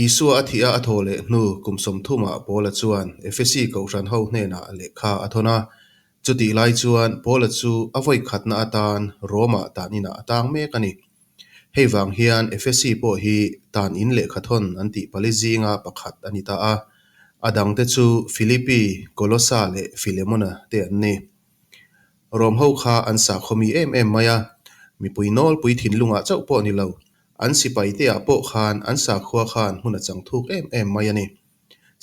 Isua a thih a a thaw leh hnu kum sawmthumah Paula chuan Efesi kohhran ho hnenah lehkha a thawn a. Chutih lai chuan Paula chu a vawi khatna atan Rome-ah tan inah a tang mek a ni. Hei vang hian Efesi pawh hi tan in lehkha thawn an tih pali zinga pakhat a ni ta a. A dangte chu Philippi, Kolossa leh Filemona te an ni. Rom ho kha an sakhaw mi em em mai a, mipui nawlpui thinlungah chauh pawh ni lo, an sipai te ah pawh khan an sakhua khan hmun a chang thuk em em mai a ni.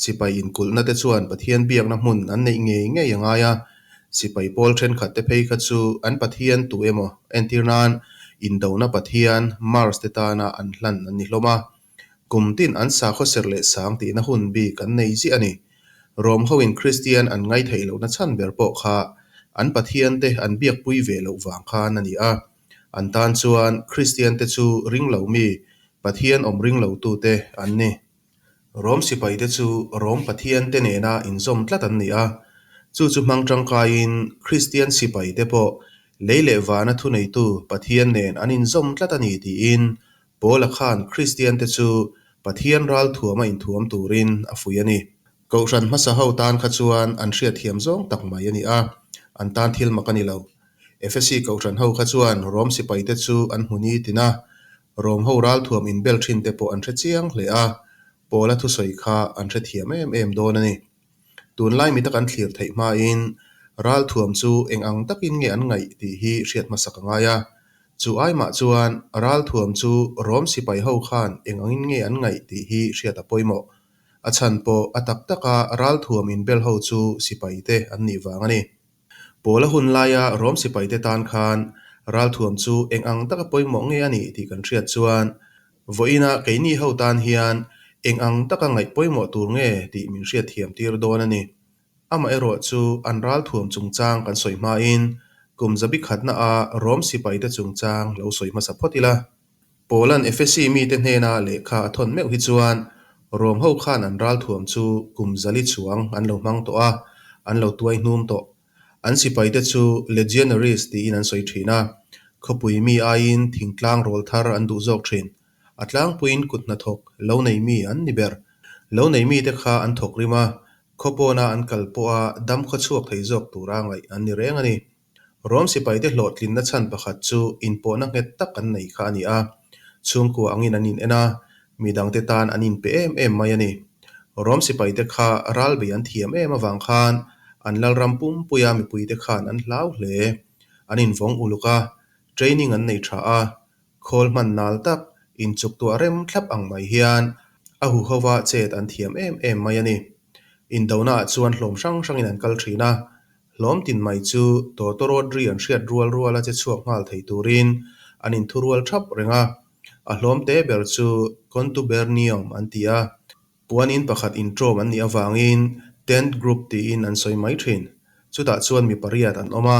Sipai inkulhna te chuan Pathian biakna hmun an neih ngei ngei a ngai a, sipai pawl thenkhat te phei kha chu an Pathian tu emaw entir nan indona Pathian Mars te tana an hlan an ni hlawm a. Kum tin an sakhaw serh leh sang tihna hun bik an nei ziah a ni. Rom hoin Kristian an ngaihtheih lohna chhan ber pawh kha an Pathian te an biakpui ve loh vang khan a ni a. An tan chuan Kristian te chu ring lo mi, Pathian awm ring lo tute an ni. Rom sipai te chu Rom Pathian te nena inzawm tlat an ni a. Chu chu hmang tangkaiin Kristian sipai te pawh lei leh vana thuneitu Pathian nen an inzawm tlat a ni tiin Paula khan Kristiante chu Pathian ralthuama inthuam turin a fuih a ni. Kohhran hmasa ho tan kha chuan an hriatthiam zawng tak mai a ni a, an tan thil mak a ni lo. Efesi kohhran ho kha chuan Rom sipaite chu an hmu ni tin a, Rom ho ralthuam inbel thin te pawh an hre chiang hle a, Paula thusawi kha an hrethiam em em dawn a ni. Tunlai mi tak an thlir theih hmain ralthuam chu eng ang takin nge an ngaih tih hi hriat hmasak a ngai a. Chu ai mah chuan ralthuam chu Rom sipai ho khan eng angin nge an ngaih tih hi hriat a pawimawh. A chhan pawh a tak taka ralthuam inbel ho chu sipai te an nih vang a ni. Paula hun laia Rom sipai te tan khan ralthuam chu eng ang taka pawimawh nge a nih tih kan hriat chuan Vawiina keini ho tan hian eng ang taka ngaih pawimawh tur nge tih min hriatthiam tir dawn a ni. Amaherawh chu an ralthuam chungchang kan sawi hmain kum zabi khatna a Rom sipaite chungchang lo sawi hmasa phawt ila. Paula'n Efesi mite hnena lehkha a thawn meuh hi chuan Rom ho khan an ralthuam chu kum zali chuang an lo hmang tawh a, an lo tuai hnum tawh. An sipaite chu Legionaries tiin an sawi thin a, khawpui mi aiin thingtlang rawl thar an duh zawk thin. A tlangpuiin kut hnathawk lo nei mi an ni ber. Lo nei mite kha an thawk rim a, khaw pawna an kal pawha dam khaw chhuak thei zawk tura ngaih an ni reng a ni. Rom sipaite hlawhtlinna chhan pakhat chu inpawhna nghet tak an nei kha a ni a, chhungkua angin an in en a, midangte tan an inpe em em mai a ni. Rom sipaite kha ralbei an thiam em avang khan an lalram pumpuia mipuite khan an hlau hle. An invawng uluk a, training an nei tha a, Khawl hman nal tak, inchuk tuah rem thlap ang mai hian a huhova chet an thiam em em mai a ni. Indonaah chuan hlawm hrang hrangin an kal thin a, hlawm tin mai chu tawtawrawt ri an hriat rual ruala che chhuak nghal thei turin an inthurual thap reng a. A hlawm te ber chu Contubernium an ti a, Puanin pakhat intrawm an nih avangin Tent Group tiin an sawi mai thin. Chutah chuan mi pariat an awm a,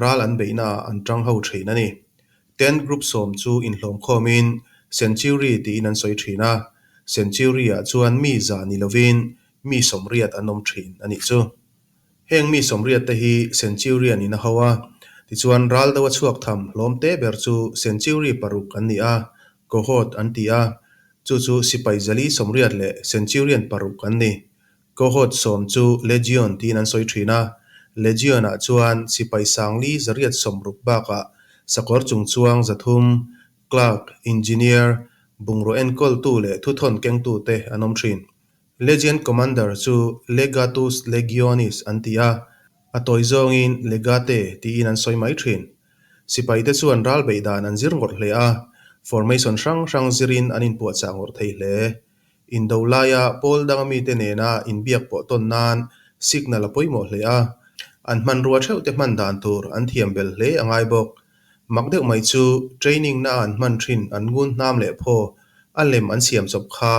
ral an beihnaah an tang ho thin a ni. Tent Group sawm chu inhlawmkhawmin Century tiin an sawi thin a, Century-ah chuan mi za ni lovin mi sawmriat an awm thin a nih chu. Heng mi sawmriat te hi Centurion in a ho a, tichuan ral deuha chhuak tham hlawm te ber chu Century paruk an ni a, Cohort an ti a, chu chu sipai zali sawmriat leh Centurion paruk an ni. Cohort sawm chu Legion tiin an sawi thin a, Legion-ah chuan sipai sangli zariat sawmruk bakah sakawr chungchuang zathum, clerk, engineer, bungraw enkawltu leh thuthawn kengtute an awm thin. Legion Commander chu Legatus Legionis an ti a, a tawi zawngin Legate tiin an sawi mai thin. Sipaite chuan ral beih dan an zir ngawrh hle a, formation hrang hrang zirin an inpuahchah ngawrh thei hle. Indo laia pawl danga mite nena inbiak pawh tawn nan signal a pawimawh hle a, an hmanrua theuhte hman dan tur an thiam bel hle a ngai bawk. Mak deuh mai chu training na an hman thin an ngun hnam leh phaw a lem an siam chawp kha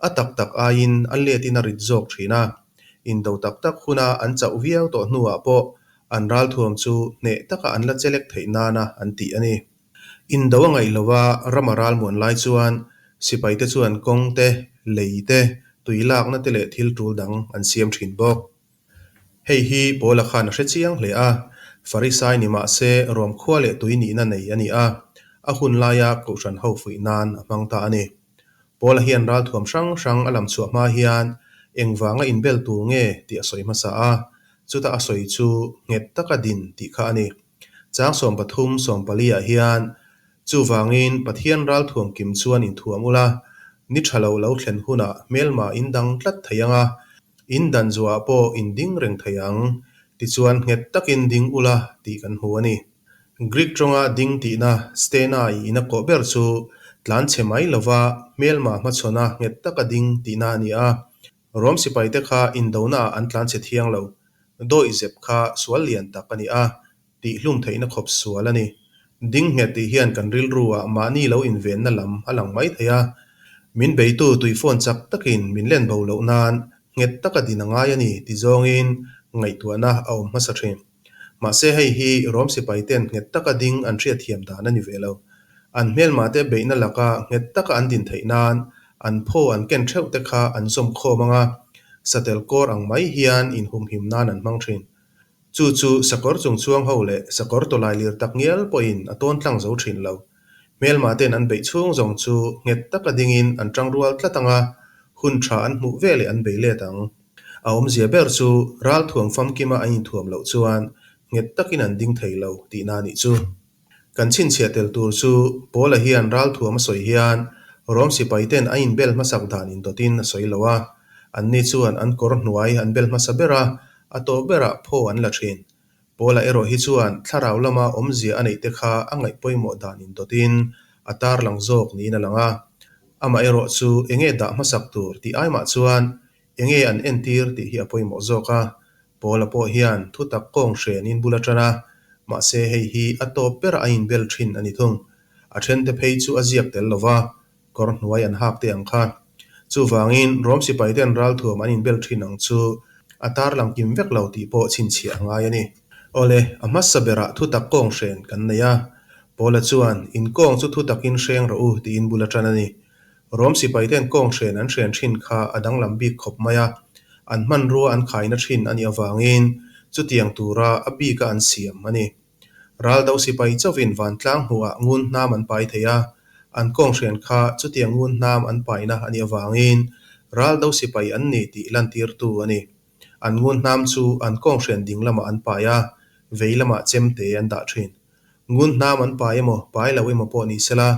A tak tak aiin a letin a rit zawk thin a, indo tak tak huna an chauh viau tawh hnuah pawh an ralthuam chu hneh taka an la chelek theih nana an tih a ni. Indo a ngaih lova ram a ralmuan lai chuan sipaite chuan kawng te, lei te, tui lakna te leh thil tul dang an siam thin bawk. Hei hi Paula khan a hre chiang hle a, Farisai ni mah se Rom khua leh tui nihna nei a ni a, a hun laia Kohhran ho fuih nan a hmang ta a ni. Paula hian ralthuam hrang hrang a lam chhuah hma hian engvanga inbel tur nge tih a sawi hmasa a, chuta a sawi chu nghet taka din tih kha a ni. Chang 13 14 ah hian, Chuvangin Pathian ralthuam kim chuan inthuam ula, ni tha lo lo thlen hunah hmelma in dang tlat thei ang a, in dan zuahah pawh in ding reng thei ang, tichuan nghet takin ding ula tih kan hmu a ni. Greek tawnga ding tihna Stena i ina kawh ber chu tlanchhe mai lova hmelma hmachhawna nghet taka ding tihna a ni a. Rom sipaite kha indonaah an tlanchhe thiang lo. Dawihzep kha sual lian tak a ni a, tihhlum theihna khawp sual a ni. Ding nghet tih hian kan rilruah mahni lo invenna lam a lang mai thei a. Min beitu tuifawn chak takin min len bo loh nan nghet taka din a ngai a ni ti zawngin ngaihtuahna a awm hmasa thin. Mahse hei hi Rom sipaiten nghet taka ding an hriatthiam dan a ni ve lo. An hmelmahte beihna laka nghet taka an din theih nan an phaw an ken theuh te kha an zawm khawm ang a, satel kawr ang mai hian inhumhim nan an hmang thin. Chu chu sakawr chungchuang ho leh sakawr tawlai lir tak ngial pawhin a tawn tlang zo thin lo. Hmelmahten an beih chhung zawng chu nghet taka dingin an tangrual tlat ang a, hun tha an hmuh veleh an bei let ang. A awmzia ber chu ralthuam famkima an inthuam loh chuan nghet takin an ding thei lo tihna a nih chu. Kan chhinchhiah tel tur chu Paula hian ralthuam a sawi hian Rom sipaiten an inbel hmasak dan indawtin a sawi lo a, anni chuan an kawr hnuai an bel hmasa ber a, a tawp berah phaw an la thin. Paula erawh hi chuan thlarau lama awmzia a neih te kha a ngaih pawimawh dan indawtin a tarlang zawk niin a lang a. Amaherawh chu enge dah hmasak tur tih aimah chuan Enge an entir tih hi a pawimawh zawk a, Paula pawh hian thutak kawng hrenin bul a tan a, mahse hei hi a tawp berah a inbel thin a ni thung. A thente phei chu a ziak tel lova, kawr hnuai an hak te ang kha. Chuvangin Rom sipaiten ralthuam an inbel thin ang chu a tarlang kim vek lo tih pawh chhinchhiah a ngai a ni. Awle, a hmasa berah thutak kawng hren kan nei a, Paula chuan, In kawng chu thutakin hreng rawh u tiin bul a tan a ni. Rom sipaiten kawng hren an hren thin kha a danglam bik khawp mai a, an hmanrua an khaina thin a nih avangin chutiang tura a bika an siam a ni. Raldo sipai chauhin vantlang hmuhah ngun hnam an pai thei a, an kawng hren kha chutiang ngun hnam an paina a nih avangin raldo sipai an ni tih lantirtu a ni. An ngun hnam chu an kawng hren ding lamah an pai a, vei lamah chemte an dah thin. Ngun hnam an pai emaw, pai lo emaw pawh ni sela,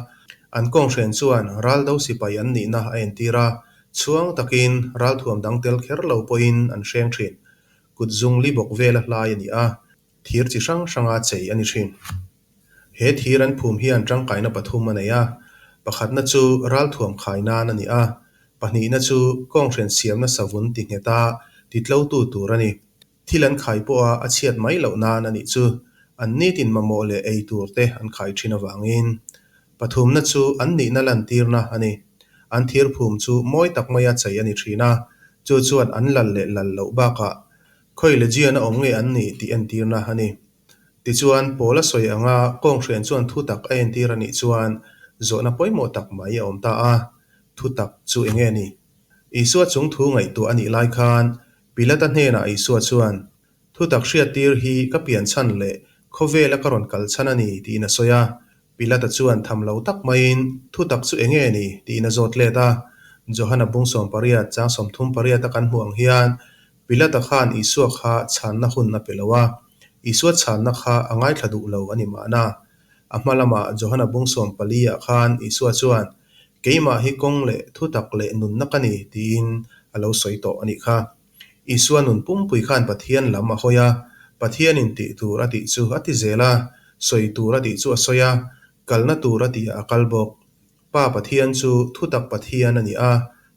an kawnghren chuan raldo sipai an nihna a entir a, chhuang takin ralthuam dang tel kher lo pawhin an hreng thin. Kut zung li bawk vela hlai a ni a, thir chi hrang hranga chei a ni thin. He thir an phum hian tangkaina pathum a nei a, pakhatna chu ralthuam khai nan a ni a, pahnihna chu kawnghren siamna savun ti ngheta titlotu tur a ni. Thil an khai pawha a chhiat mai loh nan a nih chu an nitin mamawh leh ei tur te an khai thin avangin. Pathumna chu an nihna lantirna a ni. An thirphum chu mawi tak maia chei a ni thin a, chu chuan an lal leh lal loh bakah khawi legion a awm nge an nih tih entirna a ni. Tichuan, Paul a sawi anga kawnghren chuan thutak a entir a nih chuan zawhna pawimawh tak mai a awm ta a, thutak chu enge ni? Isua chung thu ngaihtuah a nih lai khan Pilata hnenah Isua chuan, Thutak hriattir hi ka pian chhan leh khawvela ka rawn kal chhan a ni, tiin a sawi a. Pilata chuan tham lo tak maiin, Thutak chu enge ni? tiin a zawt let a. Johana bung 18 chang 38 a kan hmuh ang hian, Pilata khan Isua kha chhanna hun a pe lo a, Isua chhanna kha a ngaithla duh lo a ni mahna. A hma lamah Johana bung 14 ah khan Isua chuan, Keimah hi kawng leh thutak leh nunna ka ni, tiin a lo sawi tawh a nih kha. Isua nun pumpui khan Pathian lam a hawi a, Pathianin tih tur a tih chu a ti zel a, sawi tur a tih chu a sawi a, kalna tur a tihah a kal bawk. Pa Pathian chu thutak Pathian a ni a,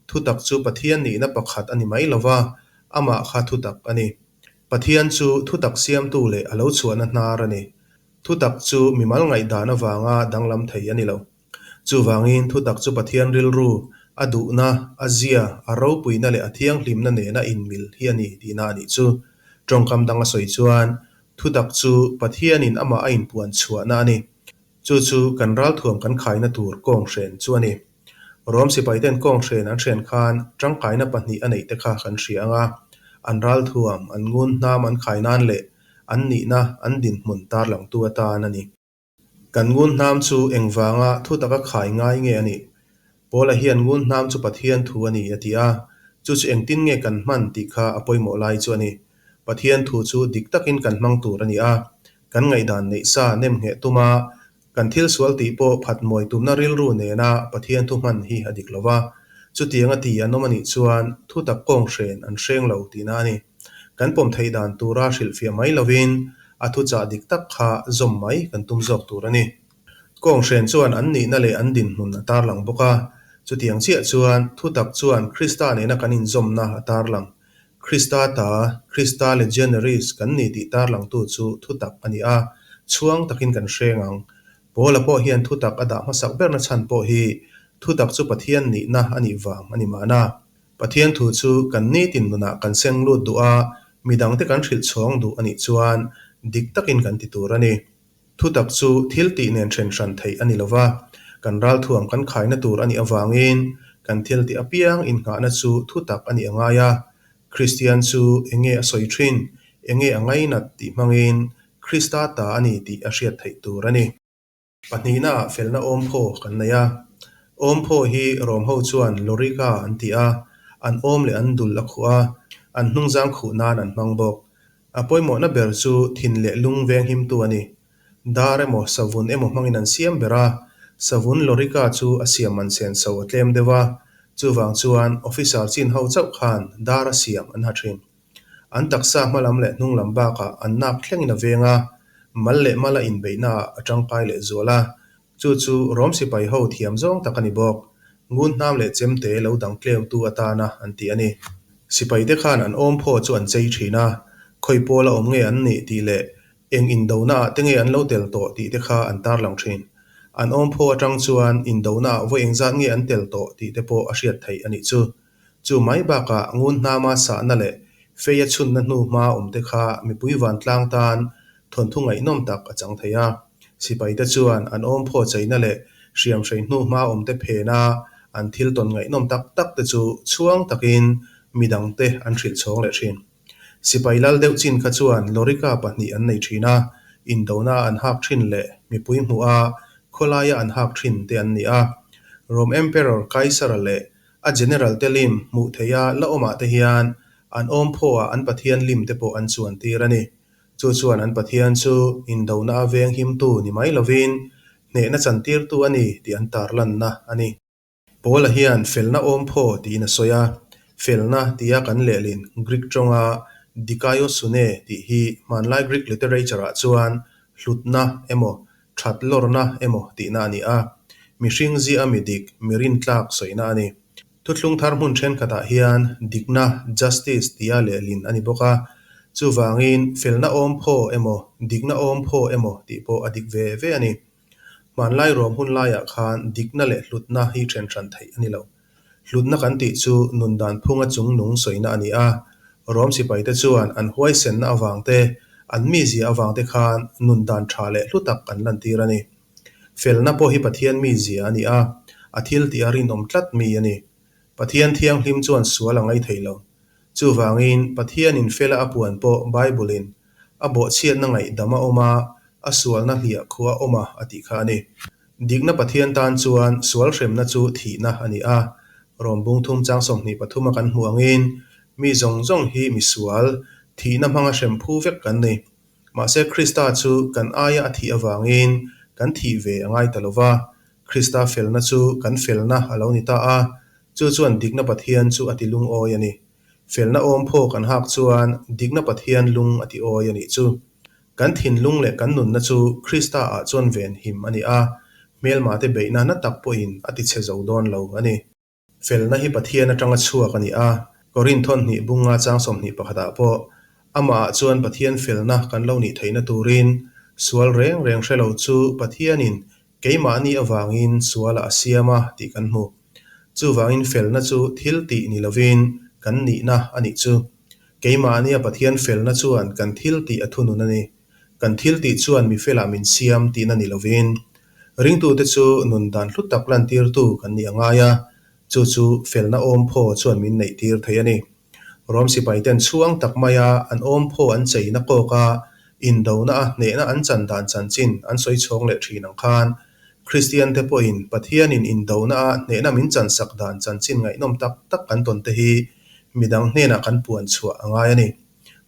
thutak chu Pathian nihna pakhat a ni mai lo va, amah kha thutak a ni. Pathian chu thutak siamtu leh a lo chhuahna hnar a ni. Thutak chu mimal ngaihdan avanga danglam thei a ni lo. Chuvangin thutak chu Pathian rilru, a duhna, a zia, a ropuina leh a thianghlimna nena inmil hi a ni tihna a nih chu. Tawngkam dang a sawi chuan, thutak chu Pathianin amah a inpuan chhuahna a ni. Chu chu kan ralthuam kan khaina tur kawnghren chu a ni. Rom sipaiten kawnghren an hren khan tangkaina pahnih a neih te kha kan hria ang a, an ralthuam, an ngun hnam an khai nan leh an nihna, an dinhmun tarlangtu atan a ni. Kan ngun hnam chu engvanga thutaka khai ngai nge a nih? Paula hian ngun hnam chu Pathian thu a ni a ti a, chu chu engtin nge kan hman tih kha a pawimawh lai chu a ni. Pathian thu chu dik takin kan hmang tur a ni a, kan ngaihdan neih sa nem ngheh tuma kan thil sual tih pawh phat mawi tumna rilru nena Pathian thu hman hi a dik lo va, chutiang a ti an awm a nih chuan thutak kawng hren an hreng lo tihna a ni. Kan pawm theih dan tura hrilhfiah mai lovin a thuchah dik tak kha zawm mai kan tum zawk tur a ni. Kawng hren chuan an nihna leh an dinhmun a tarlang bawk a, chutiang chiah chuan thutak chuan Krista nena kan inzawmna a tarlang. Krista ta, Krista Legionaries kan ni tih tarlangtu chu thutak a ni a, chhuang takin kan hreng ang. Paula pawh hian thutak a dah hmasak berna chhan pawh hi thutak chu Pathian nihna a nih vang a ni mahna. Pathian thu chu kan nitin nunah kan seng lut duh a, midangte kan hrilh chhawng duh a nih chuan dik takin kan ti tur a ni. Thutak chu thil tih nen then hran theih a ni lo va, kan ralthuam kan khaina tur a nih avangin kan thil tih apiang innghahna chu thutak a nih a ngai a. Kristian chu enge a sawi thin, enge a ngainat tih hmangin Krista ta a ni tih a hriat theih tur a ni. Pahnihnaah felna awmphaw kan nei a. Awmphaw hi Rom ho chuan lorica an ti a, an awm leh an dul a khuh a, an hnungzang khuh nan an hmang bawk. A pawimawhna ber chu thin leh lung veng himtu a ni. Dar emaw savun emaw hmangin an siam ber a, savun lorica chu a siam man senso a tlem deuh a, chuvang chuan officer chin ho chauh khan dar a siam an ha thin. An taksa hmalam leh hnunglam bakah an nak thlengin a veng a, mal leh mala inbeihnaah a tangkai leh zual a, chu chu Rom sipai ho thiam zawng tak a ni bawk. Ngun hnam leh chemte lo dang tleutu atana an ti a ni. Sipaite khan an awmphaw chu an chei thin a, khawi pawl a awm nge an nih tih leh eng indonaah te nge an lo tel tawh tih te kha an tarlang thin. An awmphaw atang chuan indonaah vawi engzat nge an tel tawh tih te pawh a hriat theih a nih chu. Chu mai bakah ngun hnama sahna leh fei a chhunna hnu hma awmte kha mipui vantlang tan thawnthu ngaihnawm tak a chang thei a. Sipaite chuan an awmphaw cheina leh hriamhrei hnu hma awmte phena an thil tawn ngaihnawm tak tak te chu chhuang takin midangte an hrilh chhawng leh thin. Sipai lal deuh chin kha chuan lorika pahnih an nei thin a, indona an hak thin leh mipui hmuh a khawlaia an hak thin te an ni a. Rome Emperor Kaisara leh A general te lim hmuh theih a la awmah te hian an awmphaw ah an Pathian lim te pawh an chuan tir a ni. Chu chuan an Pathian chu indona a veng himtu ni mai lovin hnehna chantirtu a ni tih an tarlanna a ni. Paula hian felna awmphaw tiin a sawi a, felna tia kan lehlin Greek tawnga dikaiosune tih hi hmanlai Greek literature ah chuan hlutna emaw That lawrna emaw tihna a ni a, mihring zia mi dik, mi rintlak sawina a ni. Thuthlung thar hmun thenkhatah hian dikna, justice, tia lehlin a ni bawk a, chuvangin felna awmphaw emaw dikna awmphaw emaw tih pawh a dik ve ve a ni. Hmanlai ruam hun laiah khan dikna leh hlutna hi then hran theih a ni lo. Hlutna kan tih chu nun dan phunga chungnung sawina a ni a. Rom sipaite chuan an huaisenna avang te, an mizia avang te khan nun dan tha leh hlu tak an lantir a ni. Felna pawh hi Pathian mizia a ni a, a thil tih a rinawm tlat mi a ni. Pathian thianghlim chuan sual a ngai thei lo. Chuvangin Pathianin fela a puan pawh Bible-in a bawhchhiatna ngaihdam a awm a, a sualna hliah khuh a awm a a tih kha a ni. Dikna Pathian tan chuan sual hremna chu thihna a ni a. Rom bung thum chang 23 a kan hmuh angin mi zawng zawng hi mi sual, thihna hmanga hrem phu vek kan ni. Mahse Krista chu kan aia a thih avangin kan thih ve a ngai ta lo va, Krista felna chu kan felna a lo ni ta a, chu chuan dikna Pathian chu a ti lungawi a ni. Felna awmphaw kan hak chuan dikna Pathian lung a ti awi a nih chu. Kan thinlung leh kan nunna chu Krista ah chuan ven him a ni a, hmelmate beihna na tak pawhin a ti chhe zo dawn lo a ni. Felna hi Pathian atanga chhuak a ni a, Korinth thawhnih bunga chang 21 ah pawh amah ah chuan Pathian felna kan lo nih theihna turin sual reng reng hre lo chu Pathianin keimahni avangin sualah a siam a tih kan hmu. Chuvangin felna chu thil tih ni lovin kan nihna a nih chu. Keimahnia Pathian felna chuan kan thil tih a thunun a ni. Kan thil tih chuan mi felah min siam tihna ni lovin, ringtute chu nun dan hlu tak lantirtu kan nih a ngai a, chu chu felna awmphaw chuan min neihtir thei a ni. Rom sipaiten chhuang tak maia an awmphaw an cheina kawka indona a hnehna an chan dan chanchin an sawi chhawng leh thin ang khan, Kristiante pawhin Pathianin indonaah hnehna min chansak dan chanchin ngaihnawm tak tak kan tawnte hi midang hnenah kan puan chhuah a ngai a ni.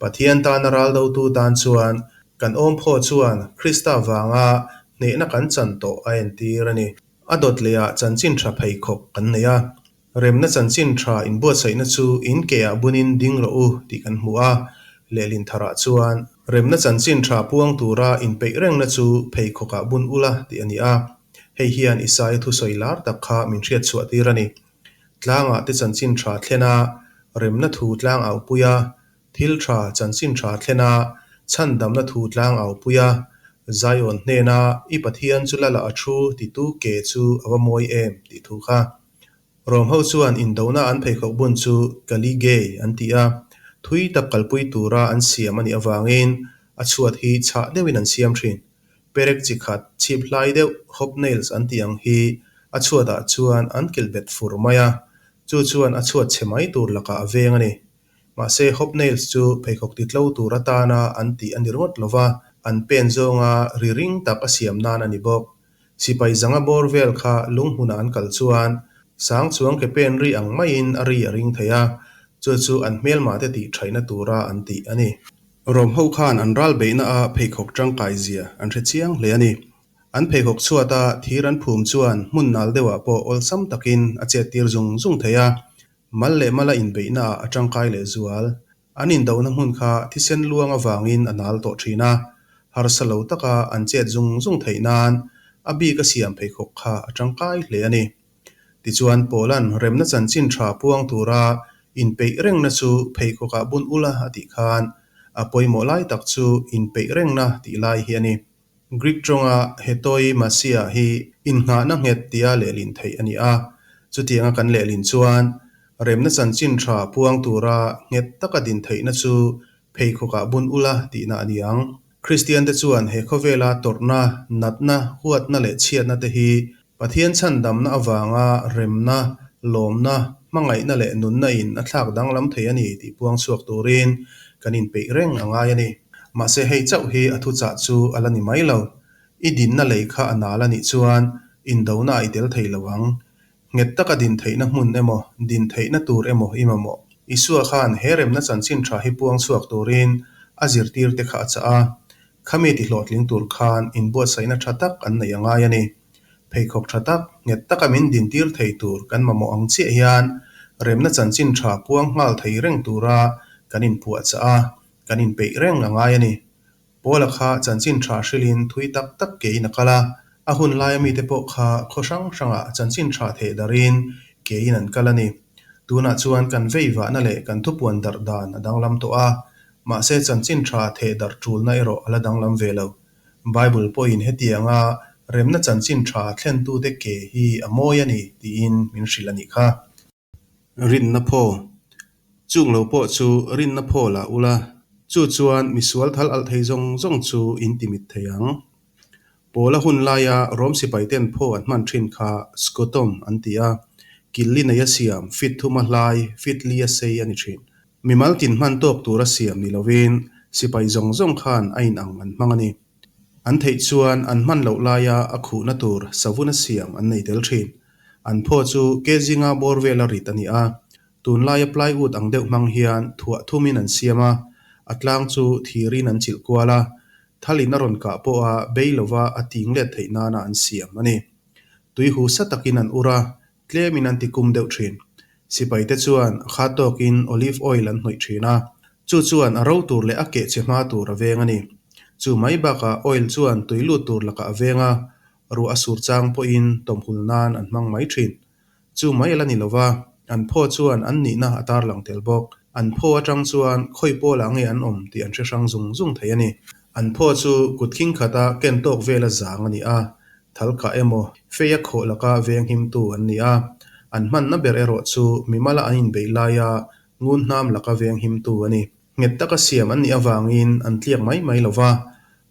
Pathian tana ral dotu tan chuan kan awmphaw chuan Krista vanga hnehna kan chan tawh a entir a ni. A dawt lehah chanchin tha pheikhawk kan nei a. Remna chanchin tha inbuatsaihna chu in keah bunin ding rawh u tih kan hmu a. Lehlin tharah chuan remna chanchin tha puang tura inpeih rengna chu pheikhawkah bun ula tih a ni a. Hei hian Isaia thusawi lar tak kha min hriatchhuah tir a ni. Tlangah te chanchin tha thlen a, remna thu tlang au pui a, thil tha chanchin tha thlen a, chhandamna thu tlang au pui a, Zion hnena i Pathian chu lala a thu titu ke chu a va mawi em tih thu kha. Rom ho chuan indona an pheikhawk bun chu Caligay an ti a, thui tak kalpui tura an siam a nih avangin a chhuat hi chhah deuhin an siam thin. Perek chi khat chhip hlai deuh hobnails an tih ang hi a chhuatah chuan an kilh bet fur mai a, chu chuan a chhuat chhe mai tur lakah a veng a ni. Mahse hobnails chu pheikhawk titlo tur atana an tih a ni ringawt lova, an pen zawnga ri ring tak a siam nan a ni bawk. Sipai zanga bawr vel kha lunghmunah an kal chuan sang chuang ke pen ri ang maiin a ri a ring thei a, chu chu an hmelmahte tih thaihna tura an tih a ni. Rom ho khan an ral beihna a pheikhawk tangkai zia an hre chiang hle a ni. An pheikhawk chhuata thir an phum chuan hmun nal deuhah pawh awlsam takin a chet tir zung zung thei a, mal leh mala inbeihna ah a tangkai leh zual. An indona hmun kha thisen luang avangin a nal tawh thin a, harsa lo taka an chet zung zung theih nan a bik a siam pheikhawk kha a tangkai hle a ni. Tichuan Paula'n remna chanchin tha puang tura inpeih rengna chu pheikhawkah bun ula a tih khan a pawimawh lai tak chu inpeih rengna tih lai hi a ni. Greek tawnga hetoi masia hi innghahna nghet tia lehlin theih a ni a. Chutianga kan lehlin chuan remna chanchin tha puang tura nghet taka din theihna chu pheikhawkah bun ula tihna a ni ang. Kristiante chuan he khawvela tawrhna, natna, huatna leh chhiatna te hi Pathian chhandamna avanga remna, lawmna, hmangaihna leh nunna in a thlak danglam thei a ni tih puang chhuak turin kan inpeih reng a ngai a ni. Mahse hei chauh hi a thuchah chu a la ni mai lo. I dinna lei kha a nal a nih chuan indona a i tel thei lo ang. Nghet taka din theihna hmun emaw, din theihna tur emaw i mamawh. Isua khan he remna chanchin tha hi puang chhuak turin a zirtirte kha a chah a. Khami ti hlawhtling tur khan inbuatsaihna tha tak an neih a ngai a ni. Pheikhawk tha tak, nghet taka min dintir thei tur kan mamawh ang chiah hian remna chanchin tha puang nghal thei reng tura kan inpuahchah a, kan inpeih reng a ngai a ni. Paula kha chanchin tha hrilhin thui tak tak kein a kal a, a hun laia mite pawh kha khaw hrang hrangah chanchin tha theh darhin kein an kal a ni. Tunah chuan kan veivahna leh kan thupuan darh dan a danglam tawh a, mahse chanchin tha theh darh tulna erawh a la danglam ve lo. Bible pawhin hetianga remna chanchin tha thlentute ke hi a mawi a ni tiin min hrilh a nih kha. Rinna phaw. Chung lo pawh chu rinna phaw lah ula, chu chuan misual thal alh thei zawng zawng chu in ti mit thei ang. Paula hun laia Rom sipaiten phaw an hman thin kha scutum an ti a, killi neia siam fit thuma hlai, fit li a sei a ni thin. Mimal tin hman tawk tura siam ni lovin sipai zawng zawng khan a inang an hmang a ni. An theih chuan an hman loh laia a khuhna tur savun a siam an nei tel thin. An phaw chu ke zinga bawr vela rit a ni a, tunlaia plywood ang deuh hmang hian thuah thumin an siam a, a tlang chu thirin an chilh kual a, thalin a rawn kah pawha bei lova a ting let theih nana an siam a ni. Tui hu sa takin an ur a, tlemin an ti kum deuh thin. Sipaite chuan a khat tawkin olive oil an hnawih thin a, chu chuan a ro tur leh a keh chhe hma tur a veng a ni. Chu mai bakah oil chuan tui lut tur lakah a veng a, ruah a sur chang pawhin tawmhul nan an hmang mai thin. Chu mai a la ni lova, an phaw chuan an nihna a tarlang tel bawk. An phaw atang chuan khawi pawlah nge an awm tih an hre hrang zung zung thei a ni. An phaw chu kut khing khata ken tawk vela zang a ni a, Thalkah emaw, feia khawh laka veng himtu an ni a, an hmanna ber erawh chu mimala an inbeih laia ngun hnam laka veng himtu a ni. Nghet taka siam an nih avangin an tliak mai mai lo va,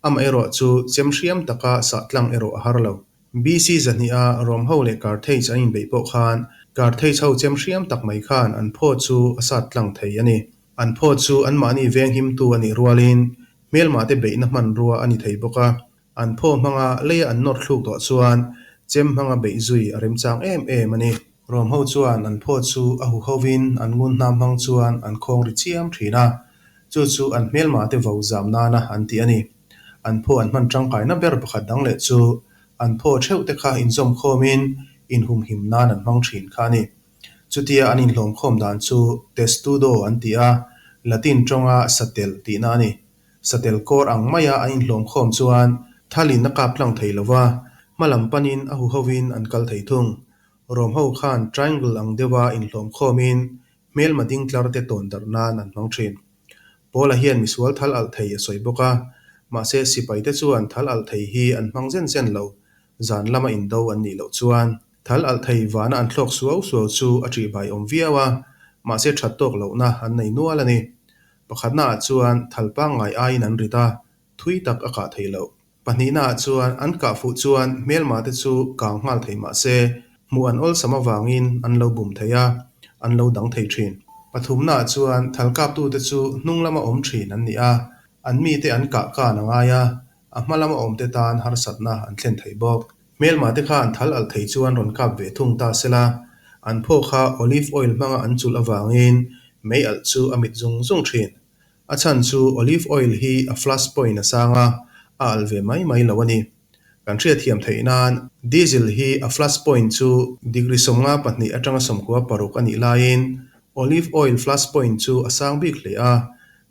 amaherawh chu chem hriam taka sah tlang erawh a har lo. BC zahniha Rom ho leh Carthage an inbeih pawh khan Carthage ho chem hriam tak mai khan an phaw chu a sat tlang thei a ni. An phaw chu anmahni veng himtu a nih rualin hmelmahte beihna hmanrua a ni thei bawk a. An phaw hmanga leia an nawr thluk tawh chuan Chem hmanga beih zui a remchang em em a ni. Rom ho chuan an phaw chu a huhovin an ngun hnam hmang chuan an khawng ri chiam thin a, chu chu an hmelma te vo zam nana an tih a ni. An phaw an hman tangkaina ber pakhat dang leh chu an phaw theuh te kha inzawm khawmin inhumhim nan an hmang thin kha a ni. Chutia an inhlawm khawm dan chu testudo an ti a, Latin tawnga satel tihna a ni. Satel kawr ang maia an inhlawm khawm chuan thalin a kap tlang thei lo va, hma lam panin a huhovin an kal thei thung. Rom ho khan triangle ang deuha inhlawm khawmin hmelma ding tlar te tawn darh nan an hmang thin. Paula hian misual thal alh thei a sawi bawk a, mahse sipaite chuan thal alh thei hi an hmang zen zen lo, zan lama indo an nih loh chuan. Thal alh thei vana an thlawk suau suau chu a ṭihbai awm viau a, mahse ṭhat tawk lohna an nei nual a ni. Pakhatnaah chuan thal pangngai aiin an rit a, thui tak a kah theih loh. Pahnihnaah chuan an kah fuh chuan hmelmate chu kang nghal thei mah se, hmuh an awlsam avangin an lo bum thei a, an lo dang thei thin. Pathumnaah chuan thal kaptute chu hnung lama awm thin an ni a, an mite an kah kan a ngai a, a hma lama awmte tan harsatna an thlen thei bawk. Hmelmate khan thal alh thei chuan rawn kap ve thung ta sela, an phaw kha olive oil hmanga an chulh avangin mei alh chu a mit zung zung thin. A chhan chu olive oil hi a flash point a sang a, a alh ve mai mai lo a ni. Kan hriatthiam theih nan diesel hi a flash point chu degree 52 atanga 96 a nih laiin olive oil flash point chu a sang bik hle a,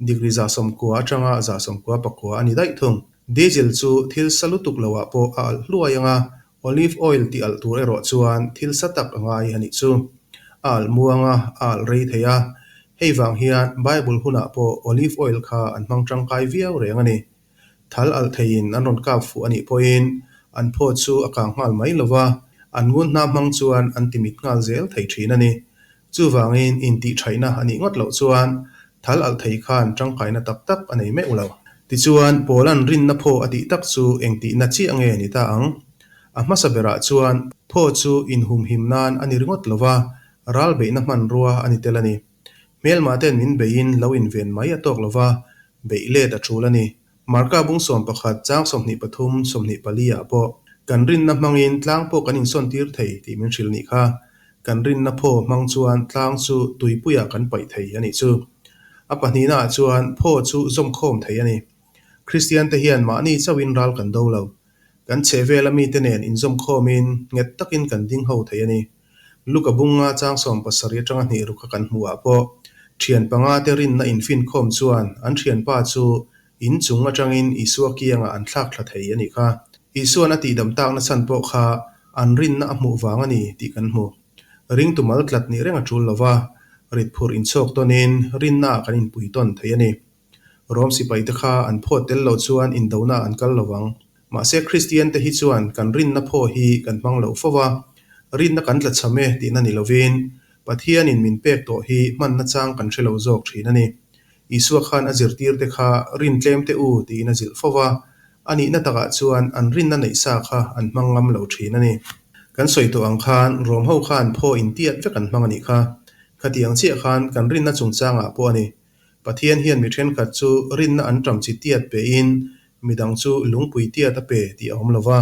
degree 190 atanga 199 a ni daih thung. Diesel chu thil sa lutuk loah pawh a alh hluai ang a, olive oil tih alh tur erawh chuan thil sa tak a ngai a nih chu. A alh muang a, a alh rei thei a. Hei vang hian Bible hunah pawh olive oil kha an hmang tangkai viau reng a ni. Thal alh theiin an rawn kap fuh a nih pawhin an phaw chu a kang nghal mai lo va, an ngun hna hmang chuan an timit nghal zel thei thin a ni. Chuvangin intihṭhaihna a nih ngawt loh chuan thal alh thei khan tangkaina tak tak a nei meuh lo. Tichuan, Paula'n rinna phaw a tih tak chu engtihna chiah nge ni ta ang? A hmasa berah chuan phaw chu inhumhim nan a ni ringawt lo va, ral beihna hmanrua a ni tel a ni. Hmelmahten min beiin lo inven mai a tawk lo va, beih let a ṭul a ni. Marka bung 11 chang 23, 24 ah pawh, Kan rinna hmangin tlang pawh kan insawntir thei tih min hrilh nih kha. Kan rinna phaw hmang chuan tlang chu tuipuiah kan paih thei a nih chu. A pahnihnaah chuan phaw chu zawmkhawm thei a ni. Kristiante hian mahni chauhin ral kan do lo. Kan chhehvela mite nen inzawmkhawmin nghet takin kan ding ho thei a ni. Luka bunga chang 70 atanga hnih ruk kha kan hmuhah pawh thian panga te rinna infinkhawm chuan an thianpa chu in chung atangin Isua kiangah an thlak thla thei a nih kha. Isua'n a tihdam takna chhan pawh kha an rinna a hmuh vang a ni tih kan hmu. Ringtu mal tlat nih reng a tul lo va, rit phurh inchhawk tawnin rinnaah kan inpui tawn thei a ni. Rom sipaite kha an phawt tel lo chuan indona an kal lo vang. Mahse Kristian te hi chuan kan rinna phaw hi kan hmang lo fo va, rinna kan tlachham e tihna ni lovin Pathianin min pek tawh hi hmanna chang kan hre lo zawk thin a ni. Isua khan a zirtirte kha rin tlem teh u tiin a zilh fo va, a nihna takah chuan an rinna neih sa kha an hmang ngam lo thin a ni. Kan sawi tawh ang khan Rom ho khan phaw intiat vek an hmang a nih kha. Khatiang chiah khan kan rinna chungchangah pawh a ni. Pathian hian mi thenkhat chu rinna an ṭam chi tiat pein midang chu lungpui tiat a pe tih a awm lo va,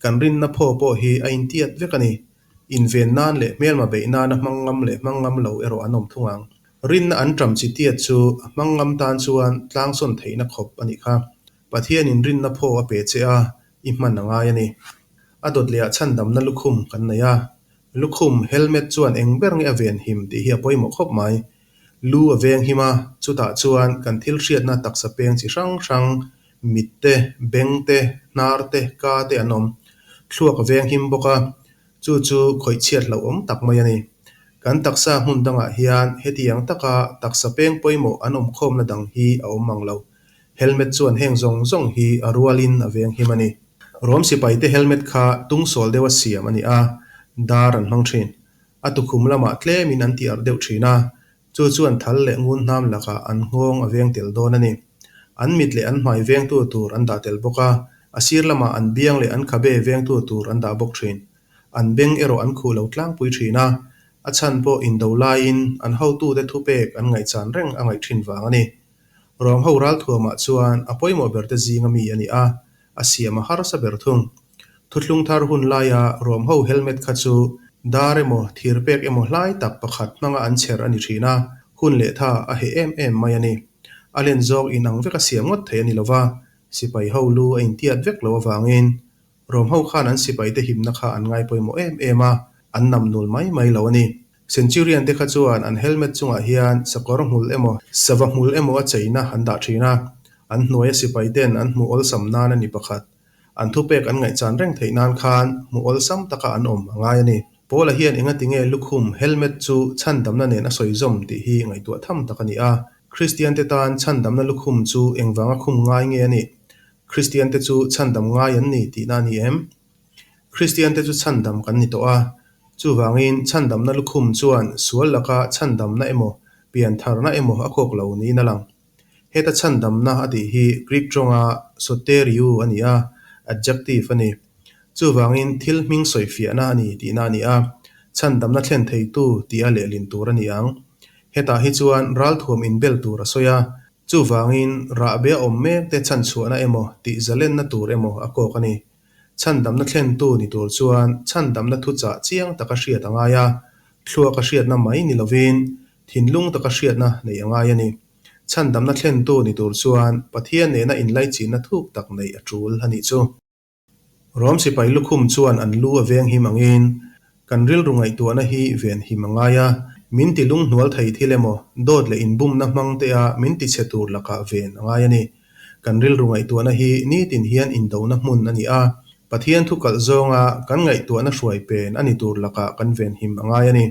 kan rinna phaw pawh hi a intiat vek a ni. Inven nan leh hmelma beih nana hmang ngam leh hmang ngam lo erawh an awm thung ang. Rinna an ṭam chi tiat chu a hmang ngam tan chuan tlangsawn theihna khawp a nih kha. Pathianin rinna phaw a pe che a, i hman a ngai a ni. A dawt lehah chhandamna lukhum kan nei a. Lukhum, helmet, chuan eng ber nge a venhim tih hi a pawimawh khawp mai. Lu a veng him a, chutah chuan kan thil hriatna taksa peng chi hrang hrang, mit te, beng te, hnar te, ka te an awm. Thluak a veng him bawk a, chu chu khawih chhiat hlauhawm tak mai a ni. Kan taksa hmun dangah hian hetiang taka taksa peng pawimawh an awm khawmna dang hi a awm mang lo. Helmet chuan heng zawng zawng hi a rualin a veng him a ni. Rom sipaite helmet kha tungsawl deuha siam a ni a, dar an hmang thin. A tukhum lamah tlemin an ti arh deuh thin a, chu chuan thal leh ngun hnam lakah an nghawng a veng tel dawn a ni. An mit leh an hmai vengtu tur an dah tel bawk a, a sir lamah an biang leh an khabe vengtu tur an dah bawk thin. An beng erawh an khuh lo tlangpui thin a, a chhan pawh indo laiin an hotute thupek an ngaihchan reng a ngaih thin vang a ni. Rom ho ralthuamah chuan a pawimawh berte zinga mi a ni a, a siam a harsa ber thung. Thuthlung thar hun laia Rom ho helmet kha chu dar emaw thir pek emaw hlai tak pakhat hmanga an chher a ni thin a, hun leh tha a heh em em mai a ni. A len zawk inang vek a siam ngawt thei a ni lova, sipai ho lu a intiat vek lo avangin Rom ho khan an sipaite himna kha an ngai pawimawh em em a, an nam nul mai mai lo a ni. Centurion te kha chuan an helmet chungah hian sakawr hmul emaw, sava hmul emaw a cheina an dah thin a, an hnuaia sipaiten an hmuh awlsam nan a ni pakhat. An thupek an ngaihchan reng theih nan khan hmuh awlsam taka an awm a ngai a ni. Paula hian engatinge lukhum, helmet, chu chhandamna nen a sawi zawm tih hi ngaihtuah tham tak a ni a. Kristiante tan chhandamna lukhum chu engvanga khum ngai nge a nih? Kristiante chu chhandam ngai an ni tihna a ni em? Kristiante chu chhandam kan ni tawh a, chuvangin chhandamna lukhum chuan sual laka chhandamna emaw, piantharna emaw a kawk lo niin a lang. Heta chhandamna a tih hi Greek tawnga soteriou a ni a, adjective a ni. Chuvangin thil hming sawifiahna a ni tihna a ni a, chhandamna thlen theitu tia lehlin tur a ni ang. Hetah hi chuan ralthuam inbel tur a sawi a, chuvangin rahbe a awm mekte chhanchhuahna emaw tih zalenna tur emaw a kawk a ni. Chhandamna thlentu ni tur chuan chhandamna thuchah chiang taka hriat a ngai a, thluaka hriatna mai ni lovin thinlung taka hriatna neih a ngai a ni. Chhandamna thlentu ni tur chuan Pathian nena inlaichinna thuk tak neih a tul a nih chu. Rom sipai lukhum chuan an lu a veng him angin kan rilru ngaihtuahna hi ven him a ngai a, min ti lunghnual thei thil emaw dawt leh inbumna hmang tea min ti chhe tur lakah ven a ngai a ni. Kan rilru ngaihtuahna hi nitin hian indona hmun a ni a, Pathian thu kalh zawnga kan ngaihtuahna hruai pen a ni tur lakah kan venhim a ngai a ni.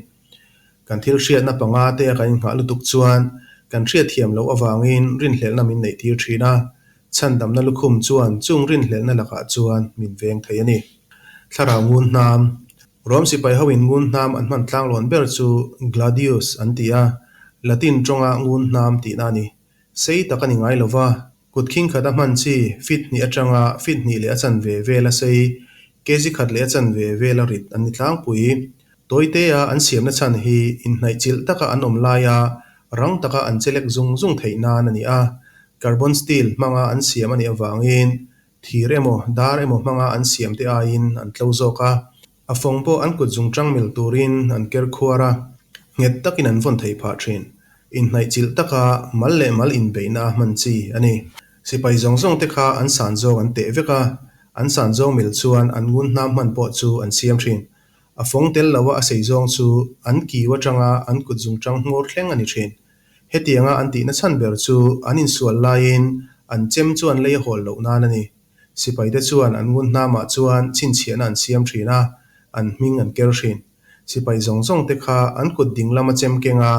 Kan thil hriatna panga te a kan innghah lutuk chuan kan hriatthiam loh avangin rinhlelhna min neihtir thin a, chhandamna lukhum chuan chung rinhlelhna lakah chuan min veng thei a ni. Thlarau ngun hnam, Rom sipai hoin ngun hnam an hman tlanglawn ber chu Gladius an ti a, Latin tawnga ngun hnam tihna a ni. Sei tak a ni ngai lo va, kut khing khat a hman chi feet hnih atanga feet hnih leh a chanve vel a sei, kg khat leh a chanve vel a rit an ni tlangpui. Tawitea an siamna chhan hi inhnaih chilh taka an awm laia rang taka an chelek zung zung theih nan a ni a, carbon steel hmanga an siam a nih avangin thir emaw dar emaw hmanga an siam te aiin an tlo zawk a. A fawng pawh an kut zung tang mil turin an ker khuar a, nghet takin an vawn theih phah thin. Inhnaih chilh taka mal leh mal inbeihna a hman chi a ni. Sipai zawng zawng te kha an san zawng an teh vek a, an san zawng mil chuan an ngun hnam hman pawh chu an siam thin. A fawng tel loa a sei zawng chu an kiu atanga an kut zung tang hmawr thleng a ni thin. Hetianga an tihna chhan ber chu an insual laiin an chem chuan lei a hawl loh nan a ni. Sipaite chuan an ngun hnamah chuan chhinchhiahna an siam thin a, an hming an ker thin. Sipai zawng zawng te kha an kut ding lama chem keng a,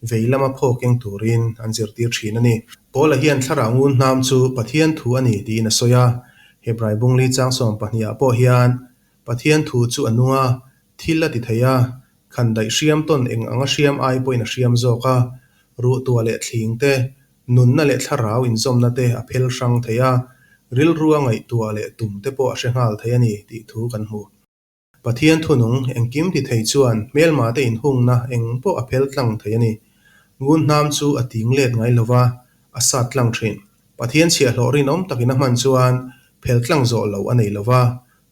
vei lama phaw keng turin an zirtir thin a ni. Paula hian thlarau ngun hnam chu Pathian thu a ni tiin a sawi a. Hebrai bungli chang 12 ah pawh hian Pathian thu chu a nung a, thil a ti thei a, khandaih hriam tawn eng anga hriam ai pawhin a hriam zawk a, ruhtua leh thling te, Nunna leh thlarau inzawmna te a phel hrang thei a, rilrua ngaihtuah leh tum te pawh a hre nghal thei a ni tih thu kan hmu. Pathian thunung engkim ti thei chuan hmelma te inhungna eng pawh a phel tlang thei a ni. Ngun hnam chu a ting let ngai lo va, a sat tlang thin. Pathian chhiahhlawh rinawm takin a hman chuan phel tlang zawh loh a nei lo va,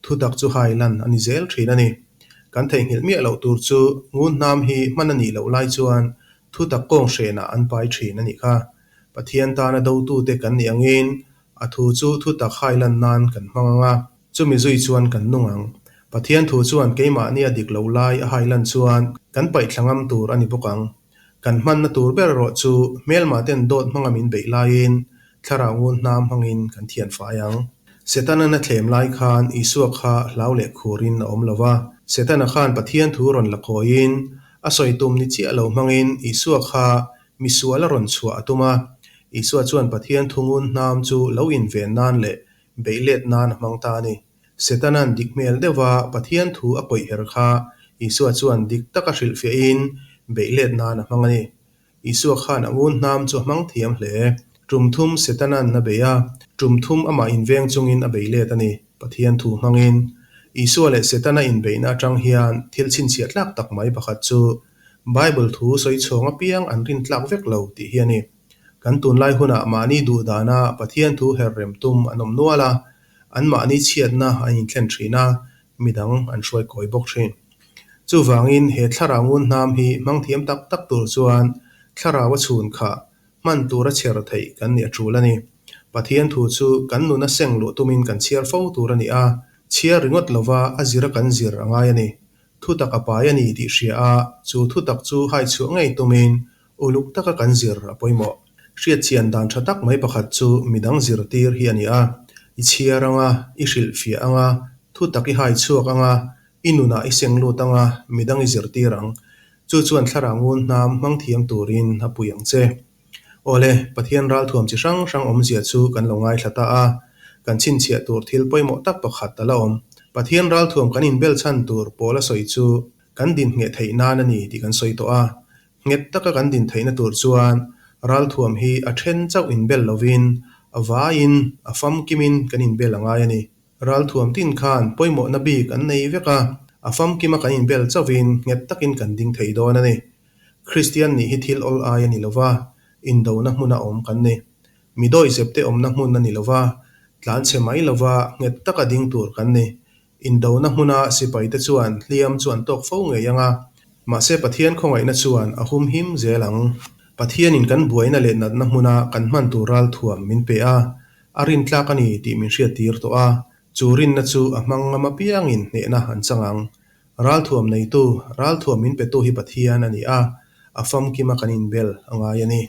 Thutak chu hai lan a ni zel thin a ni. Kan theihnghilh miah loh tur chu ngun hnam hi hman a nih loh lai chuan thutak kawng hrenah an pai thin a nih kha. Pathian tana dotute kan nih angin a thu chu thutak hai lan nan kan hmang ang a, chumi zui chuan kan nung ang. Pathian thu chuan keimahnia dik lo lai a hai lan chuan kan paihthla ngam tur a ni bawk ang. Kan hmanna tur ber erawh chu hmelmah ten dawt hmanga min beih laiin thlarau ngun hnam hmangin kan thian fai ang. Setana'n a thlem lai khan Isua kha hlau leh khurin a awm lo va. Setana khan Pathian thu rawn la kawiin a sawi tum ni chiah lo hmangin Isua kha misual a rawn chhuah a tum a. Isua chuan Pathian thu ngun hnam chu lo inven nan leh beih let nan a hmang ta a ni. Setana'n dik hmel deuhva Pathian thu a kawih her kha Isua chuan dik taka hrilhfiahin beih let nan a hmang a ni. Isua khan a ngun hnam chu a hmang thiam hle. Tum thum Setana'n a bei a, tum thum amah inveng chungin a bei let a ni, Pathian thu hmangin. Isua leh Setana inbeihna atang hian thil chhinchhiah tlak tak mai pakhat chu Bible thu sawi chhawng apiang an rin tlak vek lo tih hi a ni. Kan tunlai hunah mahni duh dana Pathian thu her rem tum an awm nual a. Anmahni chhiatna an inthlen thin a, midang an hruai kawi bawk thin. Chuvangin he thlarau ngun hnam hi hmang thiam tak tak tur chuan thlarau a chhun khah hman tura chher theih kan nih a tul a ni. Pathian thu chu kan nuna seng luh tumin kan chhiar fo tur a ni a, chhiar ringawt lova a zira kan zir a ngai a ni. Thutak a pai a ni tih hria a, chu thutak chu hai chhuah ngei tumin uluk taka kan zir a pawimawh. Hriatchian dan tha tak mai pakhat chu midang zirtir hi a ni a, i chhiar anga, i hrilhfiah anga, thutak i hai chhuak anga, i nunah i seng lut anga, midang i zirtir ang. Chu chuan thlarau ngun hnam hmang thiam turin a pui ang che. Awle, Pathian ralthuam chi hrang hrang awmzia chu kan lo ngaithla ta a, kan chhinchhiah tur thil pawimawh tak pakhat a la awm. Pathian ralthuam kan inbel chhan tur pawl a sawi chu kan din ngheh theih nan a ni tih kan sawi tawh a. Nghet taka kan din theihna tur chuan ralthuam hi a then chauh inbel lovin a vaiin a famkimin kan inbel a ngai a ni. Ralthuam tin khan pawimawhna bik an nei vek a, a famkima kan inbel chauhin nghet takin kan ding thei dawn a ni. Kristian nih hi thil awl ai a ni lova, indona hmuna awm kan ni. Mi dawihzepte awmna hmun a ni lova, tlanchhe mai lova nghet taka ding tur kan ni. Indona hmuna sipaite chuan hliam chu an tawk fo ngei ang a, mahse Pathian khawngaihna chuan a humhim zel ang. Pathianin kan buaina leh natna hmuna kan hman tur ralthuam min pe a, a rintlak a ni tih min hriattir tawh a, chu rinna chu a hmang ngam apiangin hnehna an chang ang. Ralthuam neitu, ralthuam min petu hi Pathian a ni a, a famkima kan inbel a ngai a ni.